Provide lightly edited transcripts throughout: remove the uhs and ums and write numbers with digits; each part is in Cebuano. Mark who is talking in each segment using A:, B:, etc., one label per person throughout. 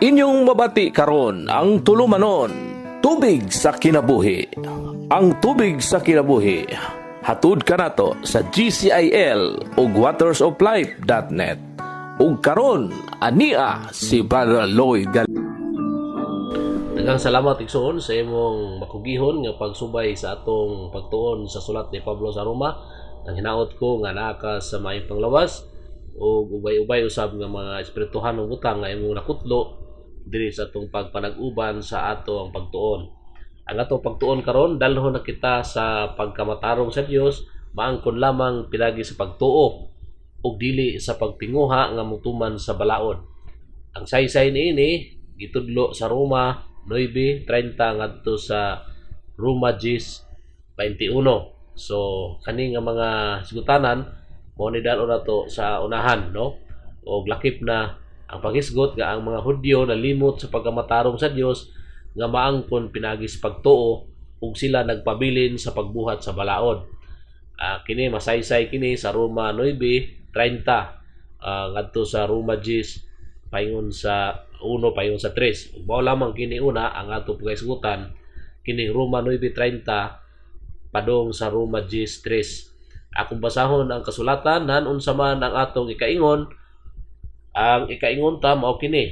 A: Inyong mabati karon ang tulumanon, Tubig sa Kinabuhi. Ang Tubig sa Kinabuhi, hatud kanato sa GCIL ug watersoflife.net. Ug karon ania si Brother Lloyd Gal.
B: Daghang salamat, igsoon, sa imong makugihon nga pagsubay sa atong pagtuon sa sulat ni Pablo sa Roma. Ang hinaot ko nga naa ka sa maayong panglawas ug ubay-ubay usab nga mga espirituhanong butang nga imong nakutlo diri sa atong pagpanag-uban sa ato ang pagtuon. Ang atong pagtuon karon, dalhon na kita sa pagkamatarong sa Dios maangkon lamang pinagi sa pagtuo ug dili sa pagtinguha nga mutuman sa balaod. Ang saysay niini gitudlo sa Roma 9:30 ngadto sa Roma 10:21. So kani nga mga hisgutanan mao ni dal-on nato sa unahan, no? Og lakip na ang paghisgot nga ang mga Hudyo nalimot sa pagkamatarong sa Dios nga maangkon pinagi sa pagtuo ug sila nagpabilin sa pagbuhat sa balaod. Kini masaysay kini sa Roma 9:30 ngadto sa Roma 10 paingon sa 1 paingon sa 3. Ug mao lamang kini una ang ato paghisgutan, kining Roma 9:30 padong sa Roma 10:3. Akong basahon ang kasulatan. Han, unsa man ang atong ikaingon? Ang ikaingon ta mao kini: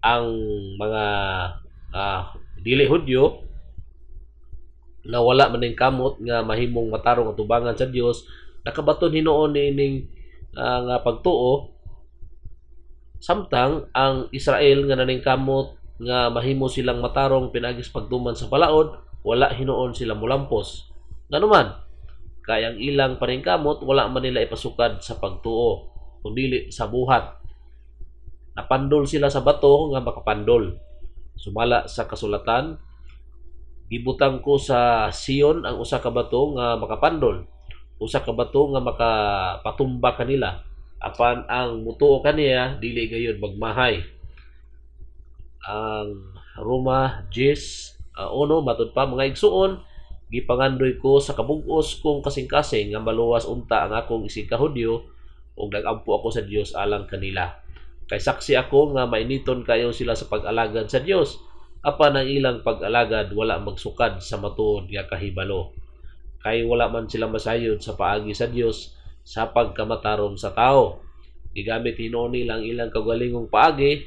B: ang mga dili Hudyo na wala maning kamot nga mahimong matarong atubangan sa Dios, nakabaton hinuon niining nga pagtuo, samtang ang Israel nga naningkamot nga mahimo silang matarong pinaagi sa pagtuman sa balaod, wala hinuon sila molampos. Nganuman kay ang ilang paningkamot wala man nila ipasukad sa pagtuo kundili sa buhat. Napandol sila sa bato nga makapandol. Sumala sa kasulatan, "Gibutang ko sa Sion ang usa ka bato nga makapandol, usa ka bato nga makapatumba kanila. Apan ang mutuo kaniya dili gayud magmahay." Ang Roma 10 1, matud pa, "Mga igsuon, gipangandoy ko sa kabug-os kong kasing-kasing nga maluwas unta ang akong isig ka Hudyo ug nagampo ako sa Dios alang kanila. Kay saksi ako nga mainiton kayo sila sa pag-alagad sa Dios, apan ang ilang pag-alagad wala magsukad sa matuod nga kahibalo. Kay wala man sila masayod sa paagi sa Dios sa pagkamatarong sa tao. Gigamit hinuon nila ang ilang kaugalingong paagi,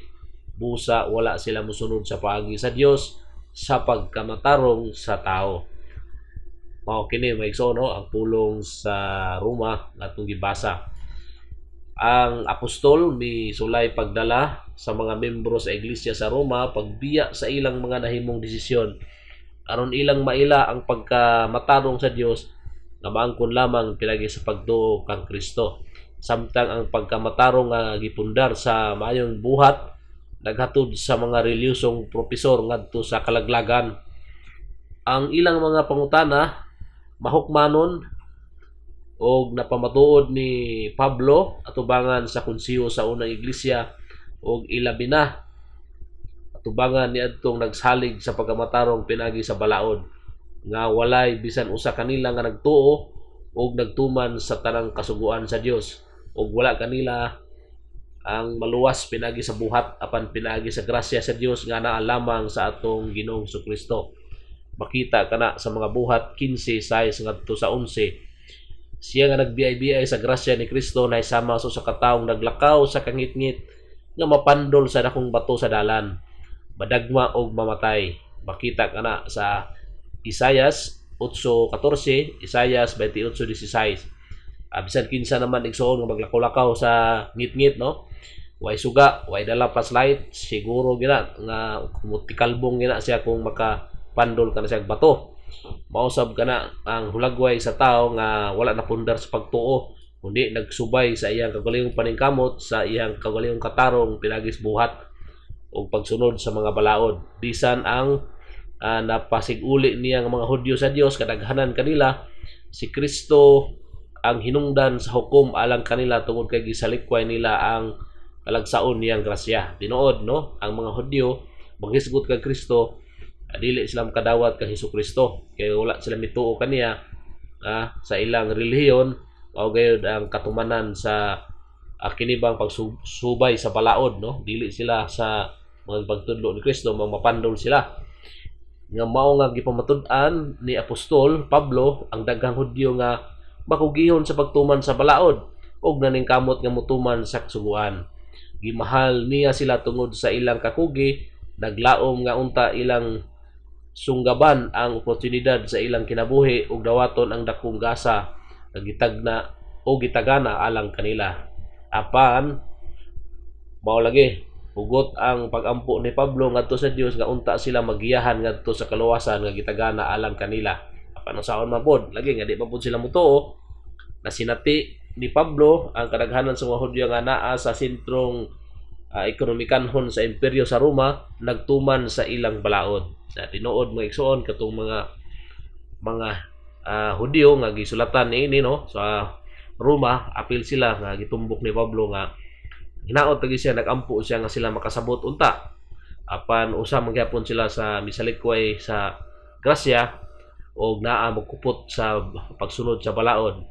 B: busa wala sila mosunod sa paagi sa Dios sa pagkamatarong sa tao." Mao kini, mga igsoon, no, ang pulong sa Roma nga atong gibasa. Ang apostol misulay pagdala sa mga membro sa iglesia sa Roma pagbiya sa ilang mga nahimong desisyon aron ilang maila ang pagkamatarong sa Dios nga maangkon lamang pinagi sa pagtuo kang Kristo. Samtang ang pagkamatarong nga gipundar sa maayong buhat naghatod sa mga reliyosong propesor ngadto sa kalaglagan. Ang ilang mga pangutana mahukmanon og napamatuod ni Pablo atubangan sa konseho sa unang iglesia og ilabi na atubangan ni adtong nagsalig sa pagkamatarong pinagi sa balaod nga walay bisan usa kanila nga nagtuo og nagtuman sa tanang kasuguan sa Dios ug wala kanila ang maluwas pinagi sa buhat apan pinagi sa grasya sa Dios nga naa lamang sa atong Ginoong Kristo. Makita kana sa mga Buhat 15:6 ngadto sa 11. Siya nga nagbiay-biay sa grasya ni Kristo na sama sa usa ka taong naglakaw sa kangitngit nga mapandol sa dakong bato sa dalan, madagma og mamatay. Makita kana sa Isayas 8:14, Isayas 28:16. Bisan kinsa naman, igsoon, nga maglakaw-lakaw sa ngitngit, no? Way suga, way dala flashlight, siguro gina nga mutikalbong gina siya kung makapandol kana siya bato. Mausab kana ang hulagway sa tao nga wala napundar sa pagtuo kundi nagsubay sa iyang kaugalingong paningkamot sa iyang kaugalingong katarong pinagi sa buhat ug pagsunod sa mga balaod. Bisan ang napasiguli niya nga mga Hudyo sa Dios, kadaghanan kanila, si Kristo ang hinungdan sa hukom alang kanila tungod kay gisalikway nila ang kalagsaon niyang grasya. Tinuod, no, ang mga Hudyo maghisgot kay Kristo, dili sila makadawat kang Hesukristo kay wala sila mituo kaniya sa ilang relihiyon. Mao gayud ang katumanan sa kinibang pagsubay sa balaod, no? Dili sila sa Mga pagtudlo ni Kristo, mapandol sila. Nga mao nga gipamatud-an ni Apostol Pablo ang daghang Hudyo nga makugihon sa pagtuman sa balaod ug naningkamot nga motuman sa kasuguan. Gimahal niya sila tungod sa ilang kakugi, naglaom nga unta ilang sunggaban ang oportunidad sa ilang kinabuhi ug dawaton ang dakong gasa nga gitagna o gitagana alang kanila. Apan mao lagi hugot ang pagampo ni Pablo ngadto sa Dios nga unta sila magiyahan ngadto sa kaluwasan nga gitagana alang kanila. Apan unsaon man pod, lagi nga di pa pod sila motuo. Nasinati ni Pablo ang kadaghanan sa mga Hudyo nga naa sa sentrong ekonomikanhon sa imperyo sa Roma, nagtuman sa ilang balaod. Sa tinuod, mga igsoon, katong mga Hudyo nga gisulatan niini, no, sa Roma, apil sila nga gitumbok ni Pablo nga hinaot lagi siya, nagampo siya nga sila makasabot unta, apan usa man gyapon sila sa misalikway sa grasya og naa magkupot sa pagsunod sa balaod.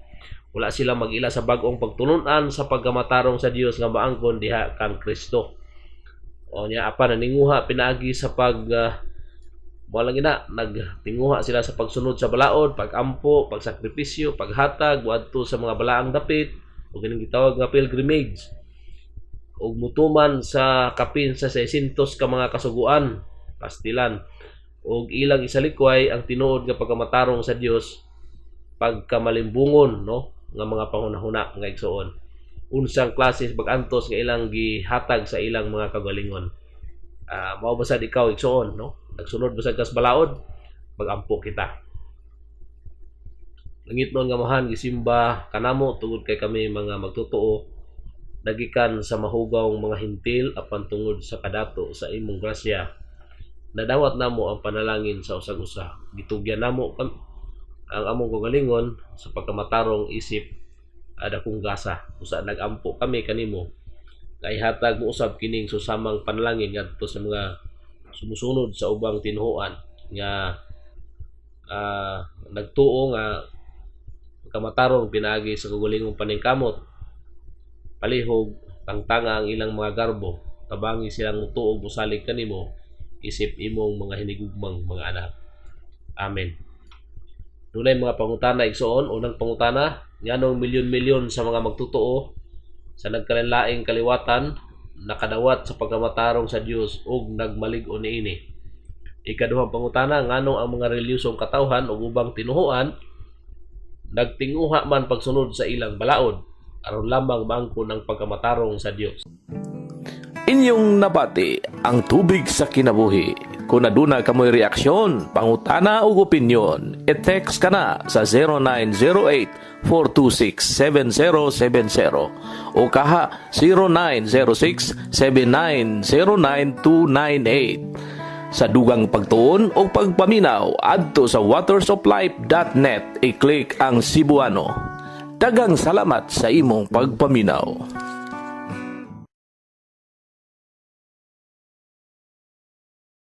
B: Wala sila mag-ila sa bag-ong pagtulun-an sa pagkamatarong sa Dios nga maangkon diha kang Kristo. O nya apan naninguha pinaagi sa pag wala gina nagtinguha sila sa pagsunod sa balaod, pagampo, pagsakripisyo, paghatag wadto sa mga balaang dapit o kining gitawag nga pilgrimage ug mutuman sa kapin sa 600 ka mga kasuguan, pastilan, ug ilang isalikway ang tinuod nga pagkamatarong sa Dios, pagkamalimbungon, no, nga mga panghunahuna. Nga igsoon, unsang klase sa pag-antos nga ilang gihatag sa ilang mga kagalingon? Mao ba sad ikaw, igsoon, no? Nagsunod ba sad kas balaod? Magampo kita. Langit nga Amahan, gisimba kanamo tungod kay kami mga magtotoo nagikan sa mahugaw mga Hentil, apan tungod sa kadato sa imong grasya nadawat namo ang panalangin sa usag usa. Gitugyan namo ang among kaugalingon sa pagkamatarong isip dakong gasa. Usa nagampo kami kanimo nga ihatag mo usab kining susamang panalangin ngadto sa mga sumusunod sa ubang tinuohan nga nagtuo nga kamatarong pinaagi sa kaugalingong paningkamot. Palihog tangtanga ang ilang mga garbo. Tabangi silang mutuo ug mosalig kanimo isip imong mga hinigugmang mga anak. Amen. Dunay mga pangutana, igsoon. Unang pangutana: nganong milyon-milyon sa mga magtotoo sa nagkalainlaing kaliwatan nakadawat sa pagkamatarong sa Dios ug nagmalig-on niini? Ikaduhang pangutana: nganong ang mga relihiyosong katawhan ug ubang tinuhuan nagtinguha man pagsunod sa ilang balaod aron lamang maangkon ang pagkamatarong sa Dios?
A: Inyong nabati ang Tubig sa Kinabuhi. Kung aduna kamoy reaksyon, pangutana ug opinyon, i-text ka na sa 0908-426-7070 o kaha 0906-7909298. Sa dugang pagtuon o pagpaminaw, adto sa watersoflife.net, i-click ang Cebuano. Daghang salamat sa imong pagpaminaw.